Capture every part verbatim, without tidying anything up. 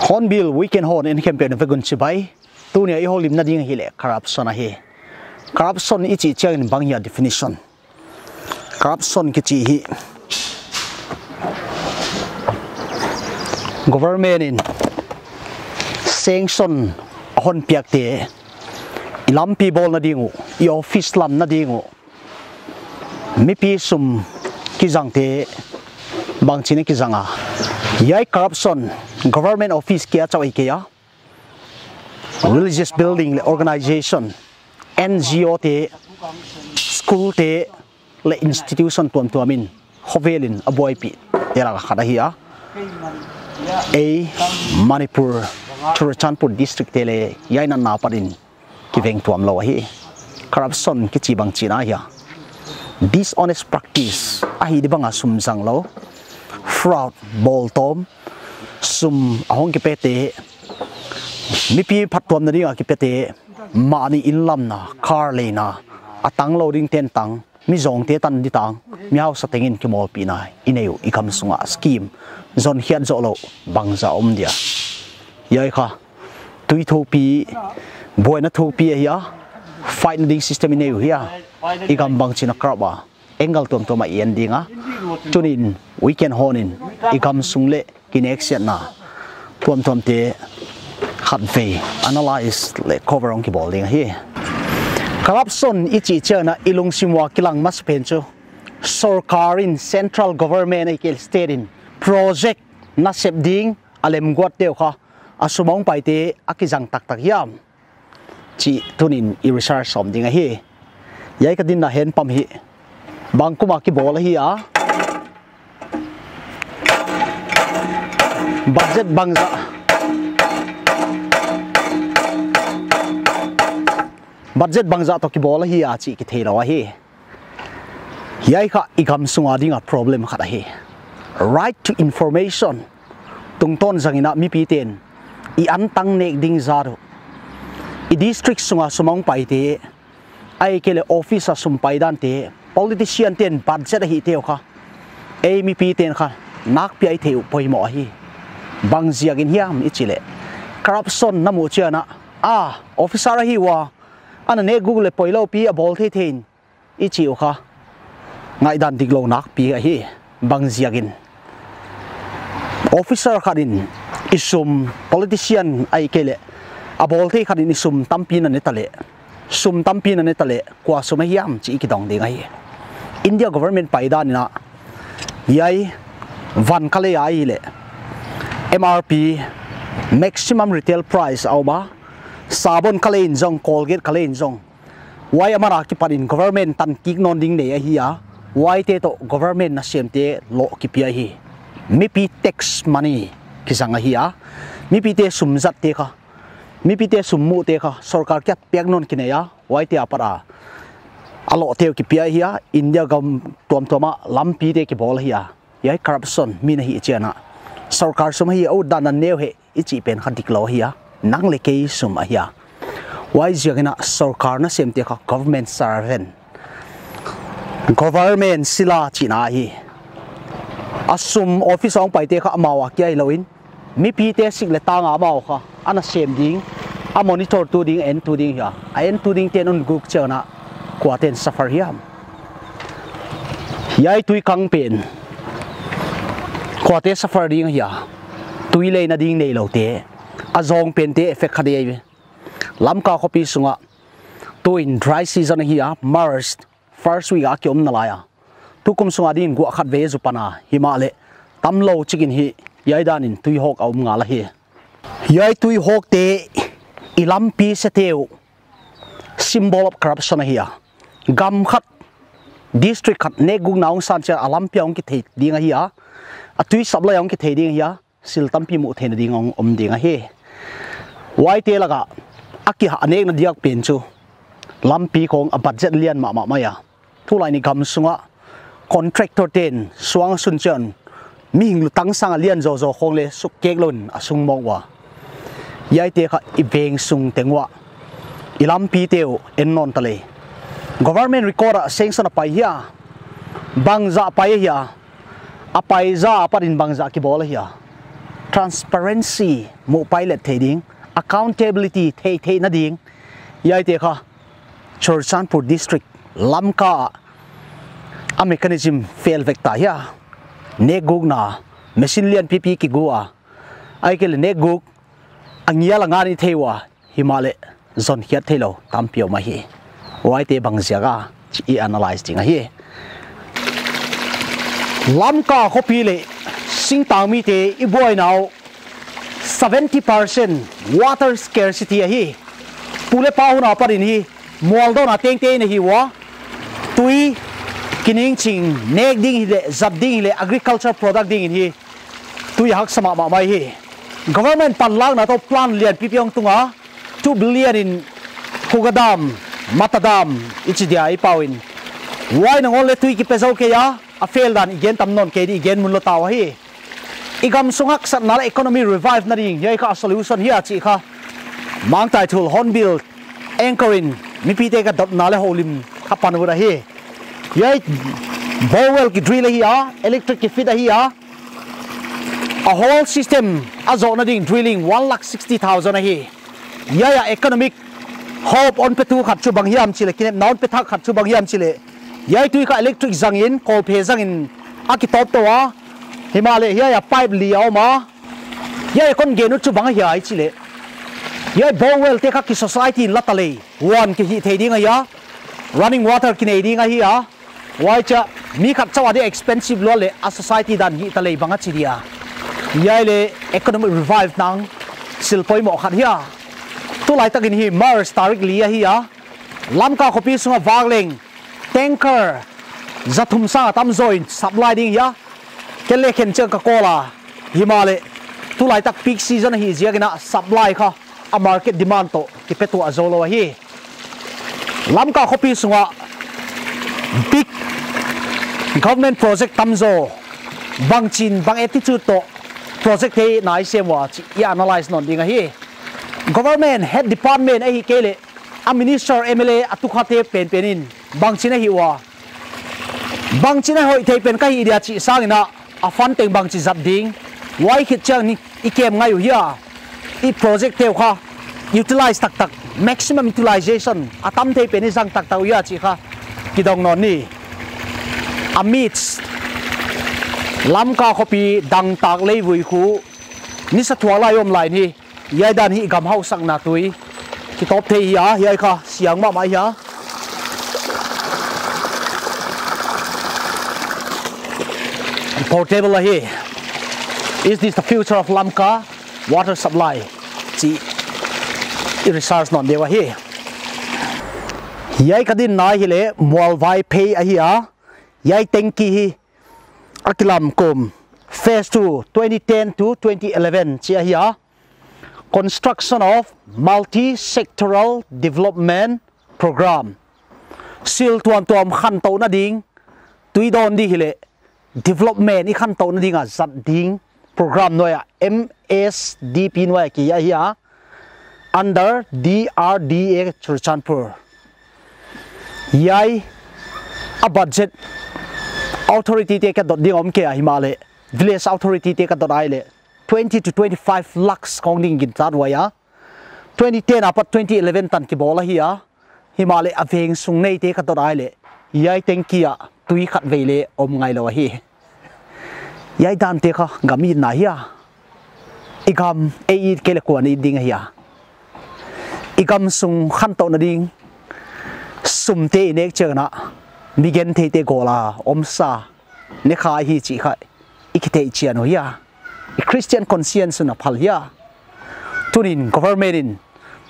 Hornbill Weekend Horn in khempeuh na vek un chibai. Tuni a i houlimna ding ahihleh corruption ahi. Corruption i chih chiangin bang hia definition? Corruption kichi hi government in sanction a hon piakte, i lampi bawlna ding uh, i office lamna ding uh, mipi sum kizangte bangchi'n a kizang a. Hiai corruption, government office kia chauh ahi kei a, religious building leh organization, N G O te, school te leh institution tuamtuam in khovel in a buaipih te laka khat ahi a. Ei Manipur, Churachandpur district te leh hiai natna apat in kiveng tuam lou ahi. Corruption kichi bangchi'n ahia? Dishonest practice, ahi di banga sum zang lou, fraud, bawltawm, sum a hong kipete, mipi phattuamna dinga kipete, mahni inn lamna, car leina, a tanglou dingte'n tang, mi zawngte tan di tang, mi hausa tengin kimawlpihna i nei uh, i gam sunga scheme zonkhiat zoh lou bangzah om dia? Hiai kha tui thupi, buaina thupi ahia, fight na ding system i nei uh hia? I gam bangchi'n a corrupt a, angle tuamtuam a i en ding a. Tuni'n Weekend Horn in i gam sung leh kineksiatna tuamtuamte khatvei analyse leh cover hong kibawl ding ahi. Corruption i chih chiangin a i lungsim ua kilang masapen chu sorkar in, central government ahihkeileh state in project nasep ding a lemguatte uh kha a sum hong paite a kizang taktak hiam chih tuni'n i research sawm ding ahi. Hiai ka dinna hand pump hi bang kum a kibawl ahia? Budget bangzah, budget bangzah toh kibawl ahia chih kitheilou ahi. Hiai kha i gam sunga dinga problem khat ahi. Right to information tungtawn zangin a mipite'n i antang nek ding zat uh, i district sunga sum hong paite, ahihkeileh office a sum paidante, politician te'n budget a hihte uh kha ei mipite'n kha nakpi a i theih uh poimoh ahi. Bangziakin hiam i chih leh, corruption na muh chiangin a, a officer ahi ua, ana nekguk leh poilou pi a bawl theithei in i chih uh kha ngaihdan diklou nakpi ahi. Bangziakin officer khat in i sum, politician ahihkeileh a bawl thei khat in i sum tampi na ne taleh, sum tampi na ne taleh, kua sum ahiam chih i kidong ding ahi. India government paidan in a, hiai van ka lei ahihleh M R P, maximum retail price a om a, sabon ka lei in zong, Colgate ka lei in zong, huai a man a kipatin government tan kik nawn ding nei ahi a, huaite toh government nasemte loh kipia hi. Mipi tax money kizang ahi a, mipite sum zatte kha, mipite sum muhte kha sorkar kiang piak nawn kinei a, huaite apat a a lohte uh kipia ahi a, India gam tuamtuam a lampite kibawl ahi a. Hiai corruption mi na hih chiangin a, sorkar sum ahi a, utdan na neu heh i chih pen kha diklou ahi a, nang leh kei sum ahi a. Huaiziakin a sorkar nasemte kha government servant, government sila chihna ahi. A sum office a hong paite kha amau a kia hilou in, mipite sik leh tang a amau kha ana sem ding, a monitor tu ding, en tu ding hia, a en tu dingte'n hon guk chiangin a kuate'n suffer hiam? Hiai tui kang pen kuate suffer ding hia? Tui leina ding neiloute, a zawng pente effect kha di ahi. Lamka khopi sunga tuin dry season ahi a, March first week a ki om nalai a, tukum sunga dingin guah khatvei zu pan a, himahleh tamlou chikin hi, hiai danin tui hawk a om ngal ahi. Hiai tui hawkte i lampi sete uh symbol of corruption ahi a. Gam khat, district khat nekgukna hong san chiangin a lampi a hong kithei ding ahi a, a tui supply a hong kithei ding ahi a, sil tampi muh theihna ding hong om ding ahi. Huaite laka a kihah nekna diak pen chu lampi khong a budget lian mahmah mai a. Tulai in i gam sunga contractor te'n suang a sun chiangin mihing lutang sanga lian zawzaw khong leh suk kek lou in a sung mawk ua. Hiaite kha i veng sung teng ua, i lampite uh en nawn ta lei. Government record ah sanction a pai hia? Bangzah pai ahia? A paizah apatin bangzah kibawl ahia? transparency muh pai let thei ding, accountability thei theihna ding, hiaite kha Churachandpur District Lamka a mechanism fail vek ta hia. Nekgukna machine lianpipi kigu a, ahihkeileh nekguk a ngial a ngan i thei ua, himahleh zonkhiat theilou tampi om ahi. Huaite bang ziak a chih i analyse ding ahi. Lamka khopi leh singtangmite i buaina uh seventy percent water scarcity ahi. Pu leh pa hun apat in hi mual dawn a tengteng in ahi ua, tui kiningching, nek ding hileh, zat ding hileh, agriculture product ding in hi tui haksa mahmah mai hi. Government panlakna toh plant lianpipi hong tung a, two billion in Khuga Dam, Mata Dam i chi dia i pau in, huai nangawn leh tui kipe zou kei a, a fail dan i gen tam nawn kei di, i gen mun lou ta uh ahi. I gam sung haksatna leh economy revive na ding hiai kha solution hia chih kha Mangtaithul Hornbill anchor in mipite ka dotna leh houlim kha pan ut ahi. Hiai borewell ki drill ahi a, electric ki fit ahi a, a whole system a zohna ding drilling one lakh sixty thousand ahi. Hiai a economic hope hon petu khat chu bang hiam chih leh, kinepna hon pe thak khat chu bang hiam chih leh, hiai tui kha electric zang in, kawlphe zang in a kitawp tou a, himahleh hiai a pipe li a om a, hiai kon gen ut chu bang ahia i chih leh, hiai borewell te kha ki society in la ta leh, huan kihih thei ding ahi a, running water kinei ding ahi a, huai chia mi khat chauh a di expensive lua leh a society dan hih ta leh bang a chi dia. Hiai leh economic revive nang sil poimoh khat hia. Tulaitak in hi March tarik li ahi a, Lamka khopi sung a vak leng tanker za thum sang a tam zaw in supply ding hia. Ken leh khen chiang ka call a, himahleh tulaitak peak season ahih ziak in a supply kha a market demand toh kipetuah zou lou ahi. Lamka khopi sung a big government project tam zaw, bangchin, bang attitude toh project te nai sem ua chih i analyse nawn ding ahi. Government head department ahihkeileh a minister, M L A a tukhate penpen in bangchin ahih ua, bangchin a hoih thei pen ka hih dia chih sang in a, a fund teng bangchi zat ding, huai khit chiang in i kem ngai uh hia, i project te uh kha utilize taktak, maximum utilization a tam thei pen i zang taktak uh hia chih kha kidong nawn ni. Amidst Lamka khopi dangtak leivui khu nisa thuak lai om lai in hi, hiai dan hi gam hausakna tui kitawp thei hia, hiai kha siang mahmah hia. Portable ahi. Is this the future of Lamka water supply? Chih i research nawn deuh ahi. Hiai ka dinna hileh Mualvaiphei ahi a. Hiai tanki hi a kilam kum phase two, twenty ten to twenty eleven chih ahi a. Construction of Multi-Sectoral Development Program. Sil tuamtuam khantouhna ding, tui dawn di hileh, development i khantouhna ding a zat ding program nuai a M S D P nuai a ki ahi a, under D R D A Churachandpur. Hiai a budget authority te ka dot ding om kei a, himahleh village authority te ka dot ai leh twenty to twenty five lakhs khong ding gingta huai a. Twenty ten apat twenty eleven tan kibawl ahi a. Himahleh a veng sung neite ka dot ai leh, hiai tanki ah tui khatvei leng om ngai lou ahi. Hiai dante kha gam itna hia? I gam ei it kei leh kua'n it ding ahia? I gam sung khantouhna ding sumte i nek chiang in a, mi gentheite gawl a omsa ne kha hi chih kha i kitheih chian uh hia? I Christian conscience un a phal hia? Tuni'n government in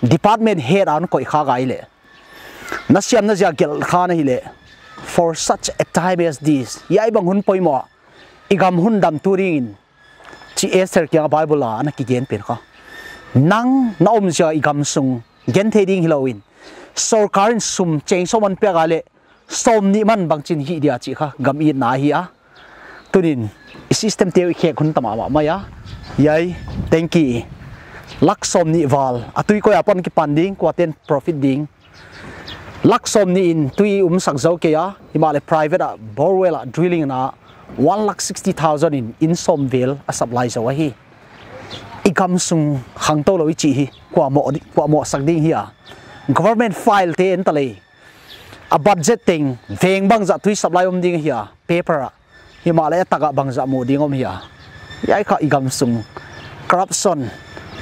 department head a hon koih kha ngai leh, na siamna ziak gelh kha na hileh, for such a time as this, hiai bang hun poimoh a i gam hun damtu dingin, chih Esther kiang a Bible a ana kigen pen kha. Nang na om ziak a i gam sung genthei ding hilou in, sorkar in sum cheng sawm hon piak a leh, sawmnih man bangchin hih dia chih kha gam itna ahi a. Tuni'n i system te uh i khek hun tam mahmah mai a. Hiai tanki lakh sawmnih val, a tui koi a pon kipan ding, kuate'n profit ding. Lakh sawmnih in tui umsak zou kei a, himahleh private a borewell a drilling in a one lakh sixty thousand in inn sawm vel a supply zou ahi. Gam sung khangtou lou i chih hi kuamah di-, kuamah sak ding hia? Government file te en ta lei. A budget teng veng bangzah tui supply om ding hia? Paper ah. Himahleh a tak ah bangzah mu ding om hia? Hiai kha i gam sung corruption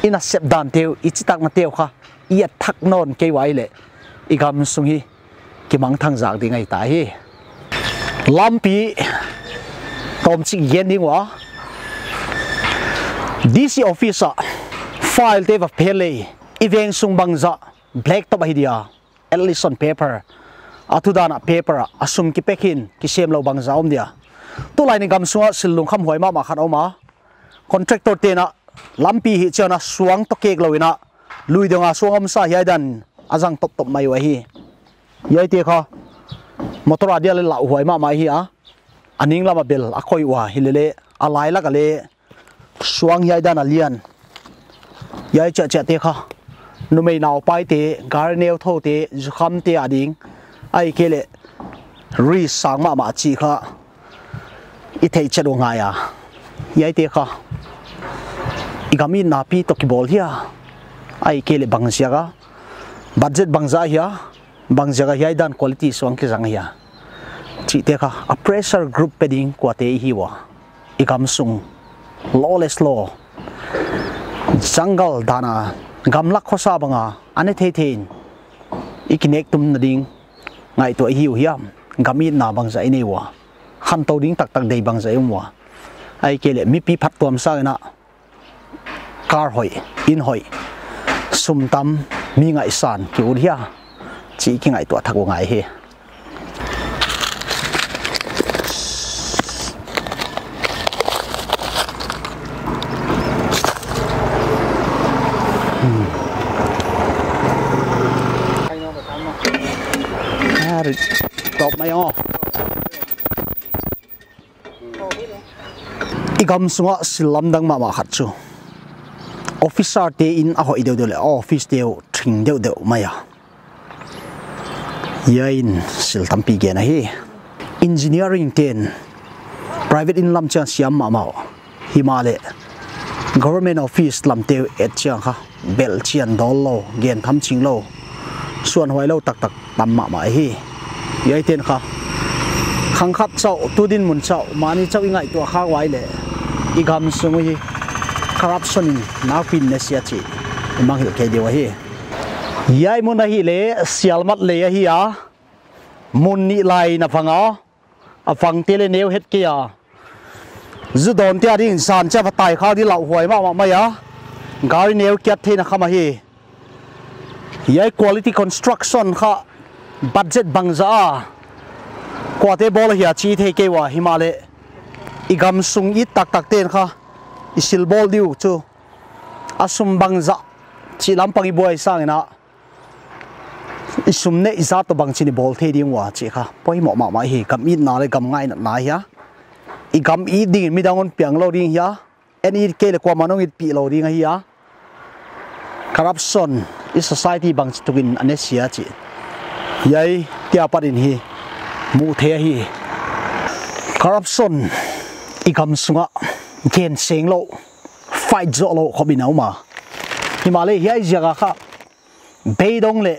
i nasep dan teu, i chitakna teu kha i et thak nawn kei uai leh i gam sung hi kimangthang zak ding ahi ta hi. Lampi tawmchik gen ding ua. D C office ah file te va phel lei, i veng sung bangzah black top ahi dia, at least on paper. A thu dan ah paper ah a sum kipek in kisem lou bangzah om dia. Tulai in i gam sung ah sil lungkham huai mahmah khat om a. Contractor te'n a lampi hih chiang a suang toh kek lou in a, lui dong a suang om sa hiai dan a zang toptop mai uh ahi. Hiaite kha motor a dia leh lauhuai mahmah hi a. A ning lam a bel a koih ua, hilele a lai lak a leh suang hiai dan a lian. Hiai chiahchiah te kha numei naupai te, gari neu thou te, zukham te a ding, ahihkeileh risk sang mahmah chih kha i theih chet uh ngai a. Hiaite kha i gam itna pi toh kibawl hia? Ahihkeileh bangziak a budget bangzah hia, bangziak a hiai dan quality suang kizang hia? Chihte kha a pressure group pe ding kuate i hi ua? I gam sung lawless law, jungle dan a, gamlak khosa bang a a ne theithei in i kinek tumna ding ngaihtuah i hi uh hiam? Gam itna bangzah i nei ua? Khantou ding taktak deih bangzah i om ua? Ahihkeileh mipi phattuam sang in a car hoih, inn hoih, sum tam, mi ngaihsan ki ut hia? Chih kingaihtuah thak uh ngai hi. Hmm. Ah, ri-, top mai aw. I gam sung ah sil lamdang mahmah khat chu officer te in a hoih deuhdeuh leh office te uh thing deuhdeuh mai a. Hiai in sil tampi gen ahi. Engineering te'n private inn lam chiang siam mahmah uh. Himahleh government office lam te uh et chiang kha bel chian dawl lou, gen tham ching lou, suan huai lou taktak tam mahmah hi. Hiaite'n kha khang khat chauh, tu dinmun chauh, mahni chauh i ngaihtuah khak uai leh i gam sung uh hi corruption in nakpi in ne sia chih i mangngilh kei ding uh ahi. Hiai mun ahihleh Sielmat lei ahi a, mun nih lai in a vang a, a vangte leh neu het kei a. Zu dawnte a ding zan chiah va tai khak di lauhuai mahmah mai a. Gari neu kiat theihna kham ahi. Hiai quality construction kha budget bangzah a kuate bawl hia chih thei kei ua, himahleh i gam sung it taktak te'n kha i sil bawl di uh chu a sum bangzah chih lam pang i buai sang in a, i sum neih zat toh bangchin i bawl thei ding ua chih kha poimoh mahmah hi. Gam itna leh gam ngainatna hi a. I gam it ding in midang hon piang lou ding hi a, en it kei leh kuamah hon itpih lou ding ahi a. Corruption i society bangchituk in a ne sia chih hiaite apat in hi muh theih ahi. Corruption i gam sung ah gen seng lou, fight zoh lou khop in a um a. Himahleh hiai ziak a kha beidong leh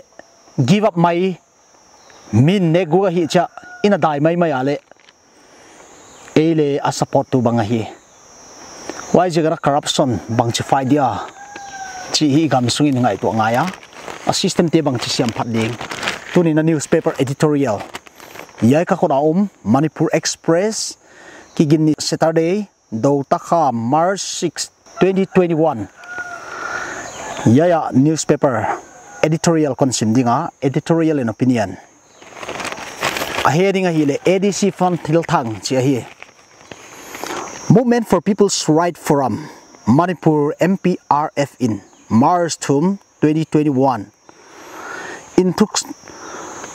give up mai, min nek guk ahih chiah in a dai maimai a leh ei leh a support tu bang ahi. Huaiziak a corruption bangchi fight dia chih hi i gam sung in ngaihtuah ngai a. A system te bangchi siam phat ding. Tuni'n a newspaper editorial, hiai ka khut a om Manipur Express, kiginni Saturday, Dou Takha, March six, twenty twenty-one. Hiai a newspaper editorial kon sim ding a, editorial and opinion. A heading ahihleh A D C fund thilthang chih ahi. Movement for People's Right Forum, Manipur, M P R F in, March thum, twenty twenty-one. In thuk-,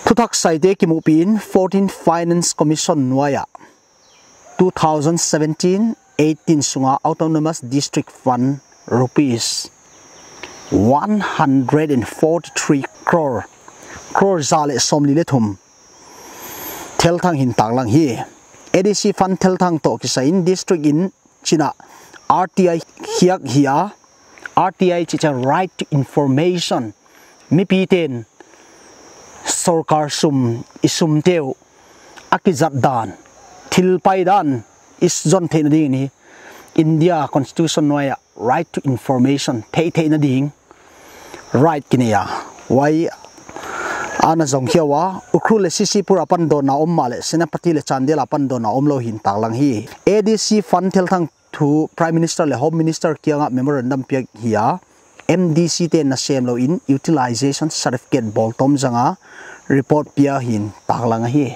thuthak saite kimuhpih in fourteen Finance Commission nuai ah two thousand seventeen eighteen sunga Autonomous District Fund rupees one hundred and forty-three crore, crore za leh sawmli leh thum, thelthang hi'n taklang hi. A D C fund thelthang toh kisai in district in chin a R T I khiak hi a, R T I chih chu right to information, mipite'n sorkar sum, i sumte uh a kizat dan, thil pai dan i zon theihna ding in hi India Constitution nuai ah right to information, theihtheihna ding right kinei a. Huai ana zong khia ua, Ukhrul leh C C Pur apan dawnna om mahleh Senapati leh Chandel apan dawnna omlou hi'n taklang hi. A D C fund thelthang thu Prime Minister leh Home Minister kiangah memorandum piak hi a, M D C te'n nasemlou in utilization certificate bawltawm zanga report pia hi'n taklang ahi.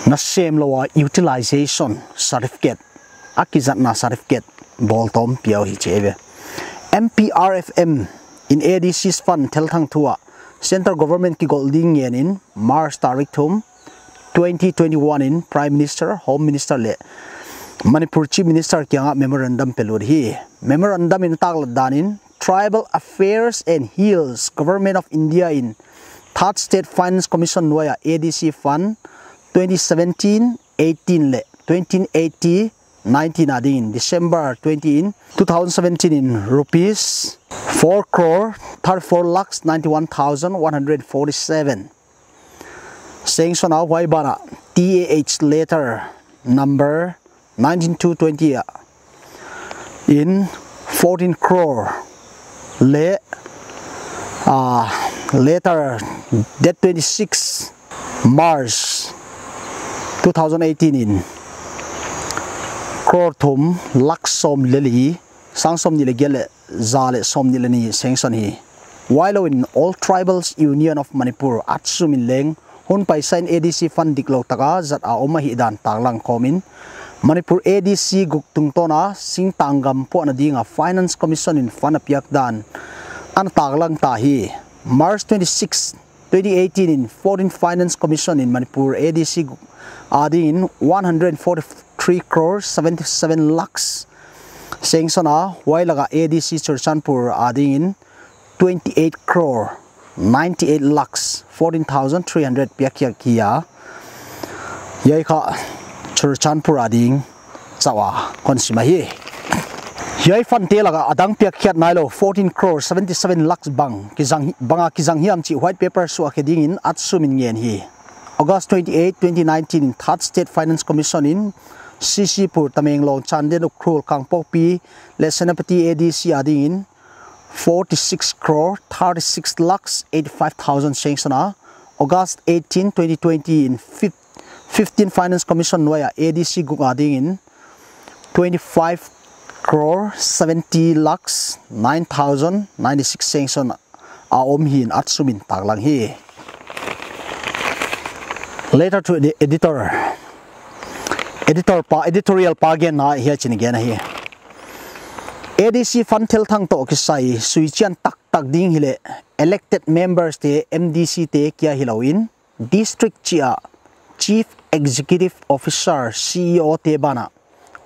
Nasemlou a utilization certificate, a kizatna certificate bawltawm pia uh hi chi ve. M P R F M in A D C's fund thelthang thu ah Central Government kigolh ding ngen in March tarik thum, twenty twenty-one in Prime Minister, Home Minister leh Manipur Chief Minister kiangah memorandum pe lut hi. Memorandum in taklat dan in Tribal Affairs and Hills, Government of India in Third State Finance Commission nuai ah A D C fund twenty seventeen eighteen leh twenty eighteen nineteen ading in December twenty in two thousand seventeen in rupees four crore thirty-four lakhs ninety-one thousand one hundred forty-seven sanction a, huai banah T A H letter number nineteen two twenty ah in fourteen crore leh, ah, letter date twenty-six March two thousand eighteen in crore thum lakh sawmnih leh li, sang sawmnih leh giat leh za leh sawmnih leh nih sanction hi. Huailou in All Tribals Union of Manipur, ATSUM in leng hun paisa in A D C fund diklou taka zat a om ahihdan taklang kawm in, Manipur A D C guk tungtawn a singtang gam puahna ding a Finance Commission in fund a piak dan ana taklang ta hi. March twenty-six, twenty eighteen in fourteen Finance Commission in Manipur A D C guk ading in one hundred forty-three crore seventy-seven lakhs sanction a, huai laka A D C Churachandpur ading in twenty-eight crore ninety-eight lakhs fourteen thousand three hundred piak khiak hi a. Hiai kha Churachandpur ading chauh a kon sim ahi. Hiai fund te laka adang piak khiat nailou fourteen crore seventy-seven lakhs bang kizang, banga kizang hiam chih white paper suah khe ding in ATSUM in ngen hi. August twenty-eight, twenty nineteen in Third State Finance Commission in C C Pur, Tamenglong, Chandel, Ukhrul, Kangpokpi leh Senapati A D C ading in forty-six crore thirty-six lakhs eighty-five thousand sanction a, August eighteen, twenty twenty in fif-, fifteen Finance Commission nuai a A D C guk ading in twenty-five crore seventy lakhs nine thousand ninety-six sanction a om hi'n ATSUM in taklang hi. Letter to the editor. Editor pa, editorial pa genna hichi'n gen ahi. A D C fund thelthang toh kisai suichian taktak ding hileh elected members te M D C te kia hilou in district chih a Chief Executive Officer, C E O te banah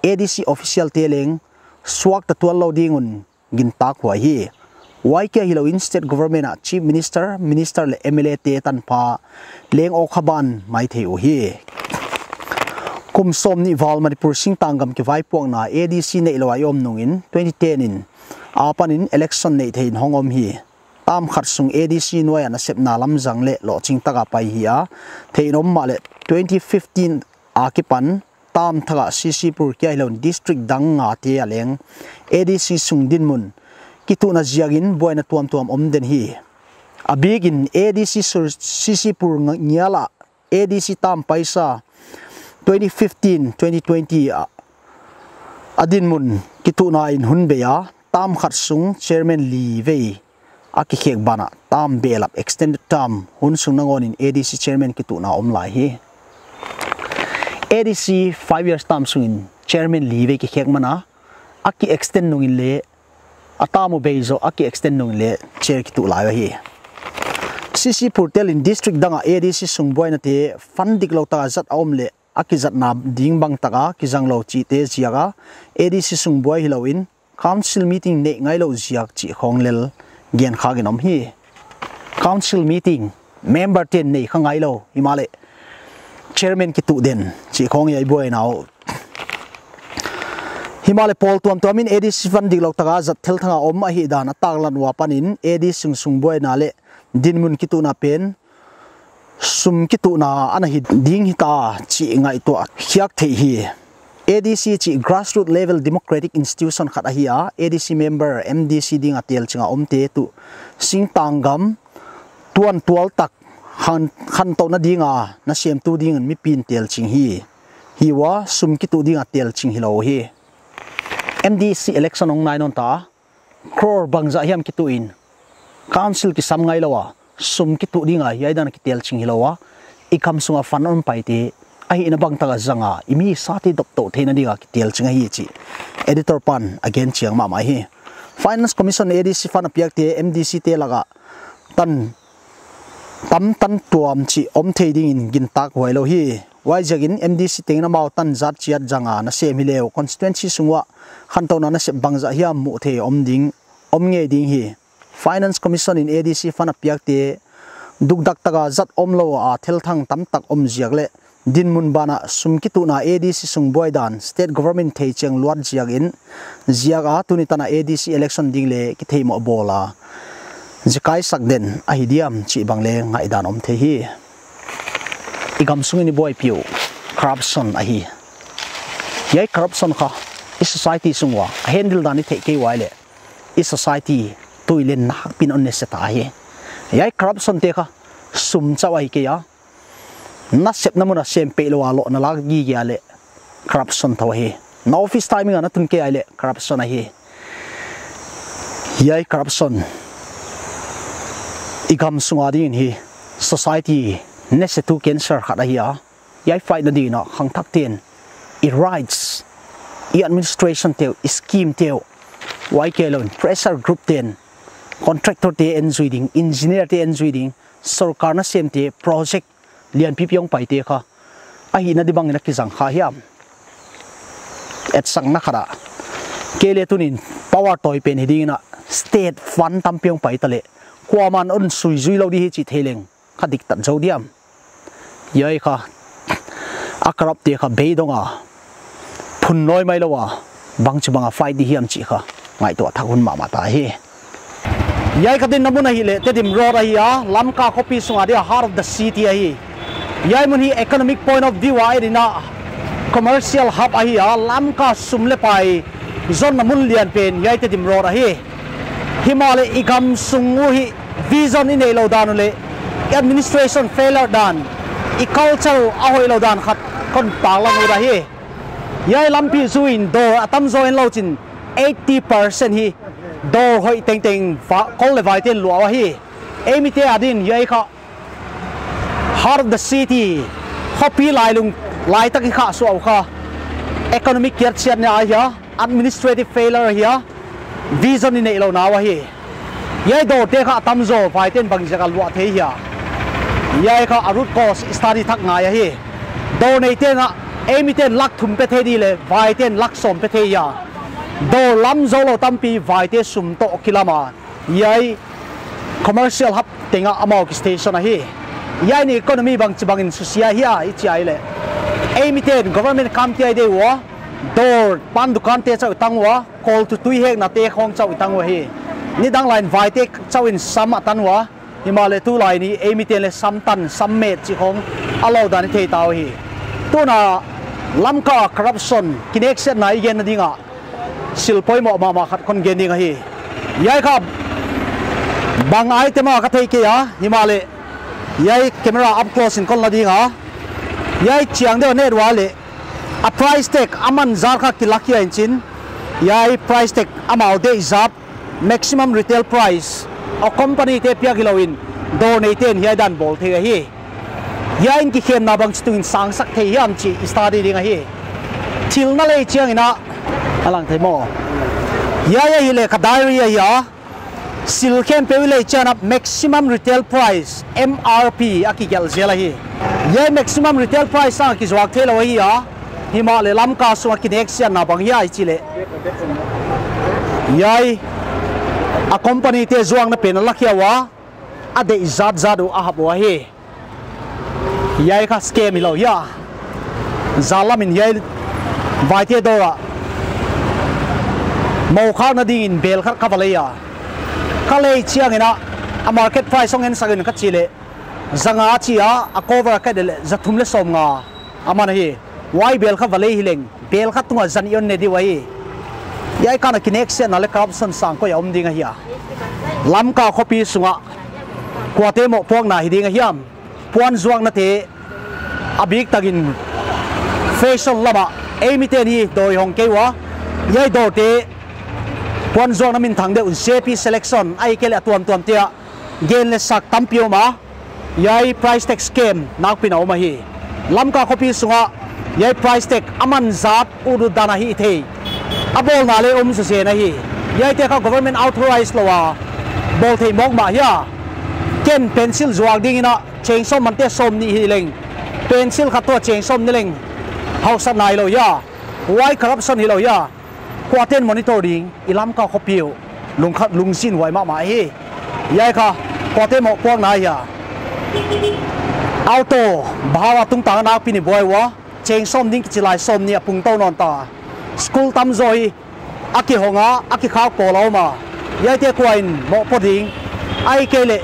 A D C official te leng suakta tuanlou ding un gintak huai hi. Huai kia hilou in state government ah Chief Minister, Minister leh M L A te tanpha leng awkha ban maithei uhi. Kum sawmnih val Manipur singtang gam kivaipuakna A D C neilou a i om nung in twenty ten in apan in election neih thei in hong om hi. Term khat sung A D C nuai a nasepna lam zang leh lohching taka pai hi a, thei in om mahleh twenty fifteen akipan term thak a C C Pur kia hilou in district dang nga te a leng A D C sung dinmun kituhna ziak in buaina tuamtuam om den hi. A bik in A D C sur-, C C Pur nga-, ngial ah A D C term paisa twenty fifteen twenty twenty a, a dinmun kituhna in hun bei a, term khat sung chairman li vei a kikhek banah term behlap, extended term, hun sung nangawn in A D C chairman kituhna om lai hi. A D C five years term sung in chairman li vei kikhek man a, a ki extend nung in leh, a term uh bei zoh a ki extend nung in leh chair kituh lai hi. C C Pur tel in district dang a A D C sung buaina te fund diklou taka zat a om leh a kizatna ding bang taka kizanglou chihte ziak a A D C sung buai hilou in council meeting neih ngailou ziak chih khong lel gen khak in om hi. Council meeting member te'n nei kha ngailou himahleh chairman kituh den chih khong hiai buaina uh. Himahleh pawl tuamtuam in A D C fund diklou taka zat thelthang a om ahihdan a taklang ua panin A D C sung sungbuaina leh dinmun kituhna pen sum kituhna ana hi ding hita chih ngaihtuah khiak theih hi. A D C chih grassroots level democratic institution khat ahi a, A D C member M D C dinga telching a omte tuh singtang gam tuantual tak khan, khantouhna dinga nasemtu dingin mipi'n telching hi. Hi ua sum kituh dinga telching hilou hi. M D C election hong nai nawn ta, crore bangzah hiam kituh in, council kisam ngailou a, sum kituh dinga hiai dan kitelching hilou a, i kam sunga fund om paite ahihna bangtaka zanga, i mi sate doptou theihna dinga kitelching ahi chih editor pan a gen chiang mahmah hi. Finance Commission A D C fund a piakte, M D C te laka tan tam tan tuam chih om thei dingin gintak huailou hi. Huaiziakin M D C tengin amau tan zat chiat zanga nasem hileh uh constituency sung uah khantouhna nasep bangzah hiam muh theih om ding, om ngei ding hi. Finance Commission in A D C fund a piakte dukdak taka zat omlou a thelthang tamtak om ziak leh dinmun banah sum kituhna A D C sungbuai dan state government theichiang luat ziakin ziak a tuni tana A D C election ding leh kitheihmoh bawl a zikaisak den ahi diam chih bang leng ngaihdan om thei hi. I gam sungin i buaipih uh corruption ahi. Hiai corruption kha i society sung ua a handle dan i theih kei ua leh i society tui leh nakpi'n hon nese ta hi. Hiai corruption te kha sum chauh ahi kei a, nasepna muna sem pehlou a lohna lak gige a leh corruption thou ahi. Na office timing a na tun kei a leh corruption ahi. Hiai corruption i gam sunga dingin hi society nesetu cancer khat ahi a. Hiai fight na dingin a khangthakte'n i rights, i administration te uh, i scheme te uh, huai keilou in pressure group te'n contractor te en zui ding, engineer te en zui ding, sorkar nasemte project lianpipi hong paite kha ahihna di bangin a kizang kha hiam. Etsakna khat a, kei leh tunin power tawi pen hi dingin a state fund tampi hong pai taleh kuaman hon sui zuilou di hi chih thei leng kha diktat zou diam. Hiai kha a corrupt te kha beidong a phun nawi mailou a bangchibanga fight di hiam chih kha ngaihtuah thak hun mahmah ta hi. Hiai ka dinna mun ahihleh Tedim Road ahi a, Lamka khopi sunga dia heart of the city ahi. Hiai mun hi economic point of view a i dinna commercial hub ahi a, Lamka sum leh pai zonna mun lian pen hiai Tedim Road ahi. Himahleh i gam sung uh hi vision i neilou dan uh leh administration failure dan, i culture uh a hoihlou dan khat kon taklang uh ahi. Hiai lampi zui in dawr a tamzaw en lou chin eighty percent hi dawr hoih tengteng va-, kol leh vaite'n luah uh ahi. Eimite adin hiai kha heart of the city, khopi lailung laitak i khahsuah uh kha economic kiatsiatna ahi a, administrative failure ahi a, vision i neihlouhna uh ahi. Hiai dawrte kha a tamzaw vaite'n bangziak a luah thei hia? Hiai kha a root cause study thak ngai ahi. Dawr neite'n a, eimite'n lak thum pe thei di leh vaite'n lak sawm pe thei hia? Dawr lam zoulou tampi vaite sum toh kilam a, hiai commercial hub tengah amau ki station ahi. Hiai in economy bangchibangin susia hia i chi a leh, eimite'n government kam kia i deih ua, dawr pan dukan te chauh i tang ua, kol tu tui hekna te khong chauh i tang uh ahi. Nidang laiin vaite chauh in sam a tan ua, himahleh tulai in eimite'n leh sam tan, sam met chih khong a lou dan i thei ta uhi. Tuna Lamka corruption kineksiatna i genna ding a thil poimoh mahmah khat kon gen ding ahi. Hiai kha bang item a ka thei kei a, himahleh hiai camera up close in kon la ding a. Hiai chiang deuh a et ua leh a price tag a man zat kha kila khia in chin, hiai price tag amau deih zat, maximum retail price a company te piak hilou in dawr neite'n hiai dan bawl thei ahi. Hiai in kikhemna bangchi tungin sangsak thei hiam chih i study ding ahi. Thil na lei chiangin a, a lang thei maw? Hiai ahihleh ka diary ahi a, thil khempeuh i lei chiangin a maximum retail price, M R P, a kigelh zel ahi. Hiai maximum retail price a kizuak theilou ahi a, himahleh Lamka sunga kineksiatna bang hia i chih leh, hiai a company te zuakna pen a la khia ua, a deih zatzat uh a hap uh ahi. Hiai kha scam hilou hia? Zan lamin hiai vaite dawr ah Mou khakna dingin bel khat ka va lei a. Ka lei chiangin a, a market price hong en sak in ka chih leh, za nga chi a, a cover ka et leh za thum leh sawmnga a man ahi. Huai bel khat va lei hileng, bel khat tungah zan i hon ne diu ahi. Hiai kha a kineksawnna leh corruption sangkoi a om ding ahi a. Lamka khopi sungah kuate mohpuakna hi ding a hiam? Puanzuaknate a biktakin fashion lamah ei miten hi dawr i hong kei ua. Hiai dawrte puanzuakna minthang deuh, J P Selection ahihkeileh a tuamtuamte ah gen leh sak tampi om a. Hiai price tag scam nakpi'n a om ahi. Lamka khopi sungah hiai price tag a man zat ut ut dan a hih theih a bawlna leh om zezen ahi. Hiaite kha government authorize lou a bawl thei mawkmawk hia? Ken pencil zuak dingin a cheng sawm mante sawmnih hi leng, pencil khat toh cheng sawmnih leng hausatna hilou hia? Huai corruption hilou hia? Kuate'n monitor ding? I Lamka khopi uh lungkhat lungzinhuai mahmah hi. Hiai kha kuate mohpuakna hia? Auto bhara tungtang a nakpi'n i buai ua, cheng sawm ding kichi lai sawmnih a pung tou nawn ta. School tamzaw hi a kihong a, a kikhak pawl a om a. Hiaite kua'n mohpuak ding? Ahihkeileh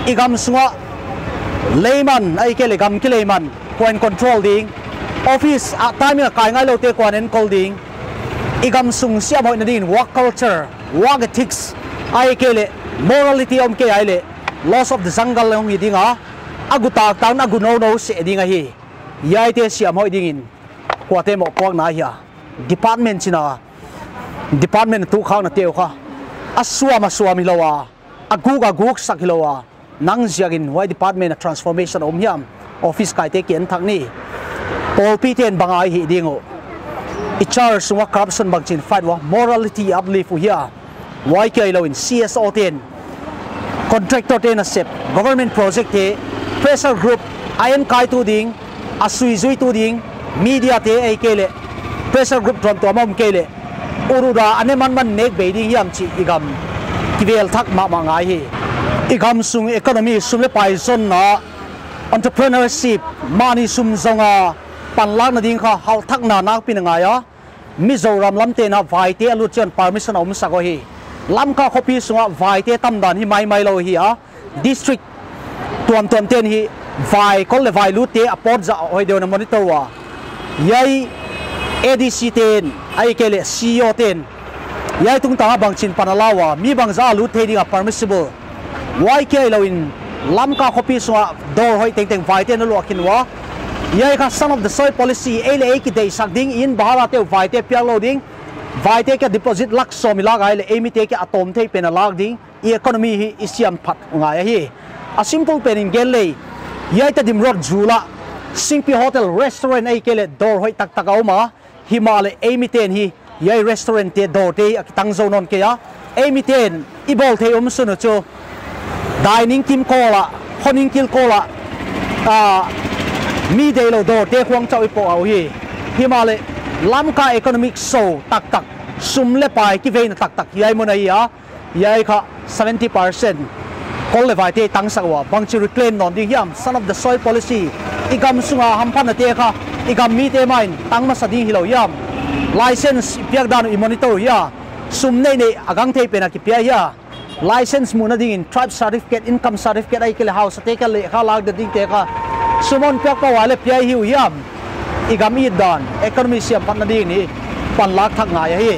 i gam sungah leiman, ahihkeileh gam kileiman kua'n control ding? Office ah timing a kai ngailoute kua'n enkol ding? I gam sung siamhoihna dingin work culture, work ethics, ahihkeileh morality om kei a leh, laws of the jungle hong hi ding a, a gu taktak in a gu nounou seh ding ahi. Hiaite siamhoih dingin kuate mohpuakna hia? Department chihna, department a tuh khaknate uh kha a suam a suam hilou a, a guk a guksak hilou a, nang ziakin huai department a transformation om hiam? Office kaite kienthak ni. Pawlpite'n bang a i hih ding uh? I church sungah corruption bangchi'n fight ua, morality uplift uh hia? Huai kia hilouin C S O te'n, contractor te'n a sep government project te pressure group a enkaitu ding, a suizuitu ding, media te ahihkeileh pressure group tuamtuam om kei leh, ut ut a a ne manman nek bei ding hiam chih i gam kivel thak mahmah ngai hi. I gam sung economy, sum leh pai zonna, entrepreneurship, mahni sum zong a panlakna ding kha halthakna nakpi'n a ngai a. Mizoram lamte'n a vaite a lut chiangin permission a omsak uhi. Lamka khopi sungah vaite tamdan hi maimai lou hi a. District tuamtuamte'n hi vai kol leh vai lutte a pawt zah hoih deuh in a monitor ua. Hiai A D C te'n, ahihkeileh C E O te'n hiai tungtang a bangchi'n pan a la ua, mi bangzah a lut thei ding a permissible? Huai kia hilouin Lamka khopi sungah dawr hoih tengteng vaite'n a luah khin ua. Hiai kha son of the soil policy, ei leh ei kideihsak ding, inn bhara te uh vaite piak lou ding, vaite kia deposit lak sawm i lak a leh ei mite kia a tawm thei pen a lak ding, i economy hi i siam phat ngai ahi. A simple pen in gen leh, hiai Tedim Road zul ah Singpi Hotel Restaurant ahihkeileh dawr hoih taktak a om a, himahleh ei mite'n hi hiai restaurant te dawrte hi a kitang zou nawn kei a. Ei mite'n i bawl thei omsun uh chu dining kim kawl ah, khoningkil kawl ah, ah, mi deih lou dawrte khuang chauh i poh a uhi. Himahleh Lamka economic sou taktak, sum leh pai kiveina taktak hiai mun ahi a. Hiai kha seventy percent kol leh vaite i tangsak ua, bangchi reclaim nawn ding hiam? Son of the soil policy. I gam sunga hamphatnate kha i gam mite mahin tang masa ding hilou hiam? License i piak dan uh i monitor uh hia? Sum neinei a gangthei pen a kipia hia? License muhna dingin tribe certificate, income certificate ahihkeileh hausate kia lehkha lak dingte kha sum hon piak pah ua leh pia hi uh hiam? I gam it dan, economy siam phatna dingin hi panlak thak ngai ahi.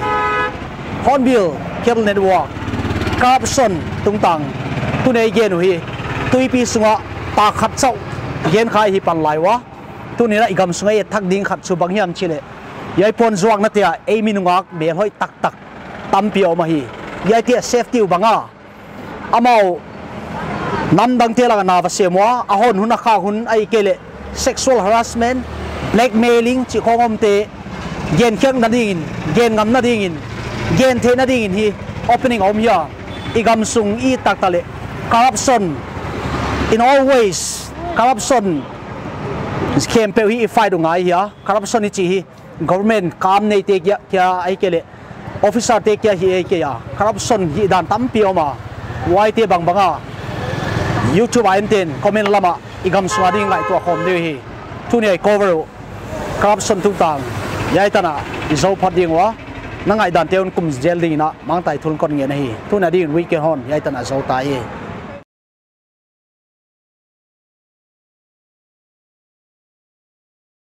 Hornbill Cable Network, corruption tungtang tuni i gen uh hi. Tuipi sungah tak khat chauh gen kha i hi pan lai ua. Tuni'n a i gam sungah i et thak ding khat chu bang hiam chih leh, hiai puanzuaknate ah ei mi nungak mel hoih taktak tampi a om ahi. Hiaite a safety uh bang a, amau namdangte lak a na va sem ua, a hon hun a khak hun ahihkeileh sexual harassment, blackmailing chih khong omte genkhiakna dingin, gen ngamna dingin, gen theihna dingin hi opening a om hia? I gam sung i taktak leh corruption in all ways, corruption khempeuh hi i fight uh ngai hia? Corruption i chih hi government kam neite kia, kia ahihkeileh officer te kia hi ei kei a, corruption hih dan tampi om a. Huaite bangbang a YouTube a ente'n comment lamah i gam sunga ding ngaihtuah khawm ding hi. Tuni a i cover uh corruption tungtang hiai tan a i zou phot ding ua. Na ngaihdante un kum zel ding in ah Mangtai thu kon ngen ahi. Tuni a ding in weekend hon hiai tan a zou ta hi.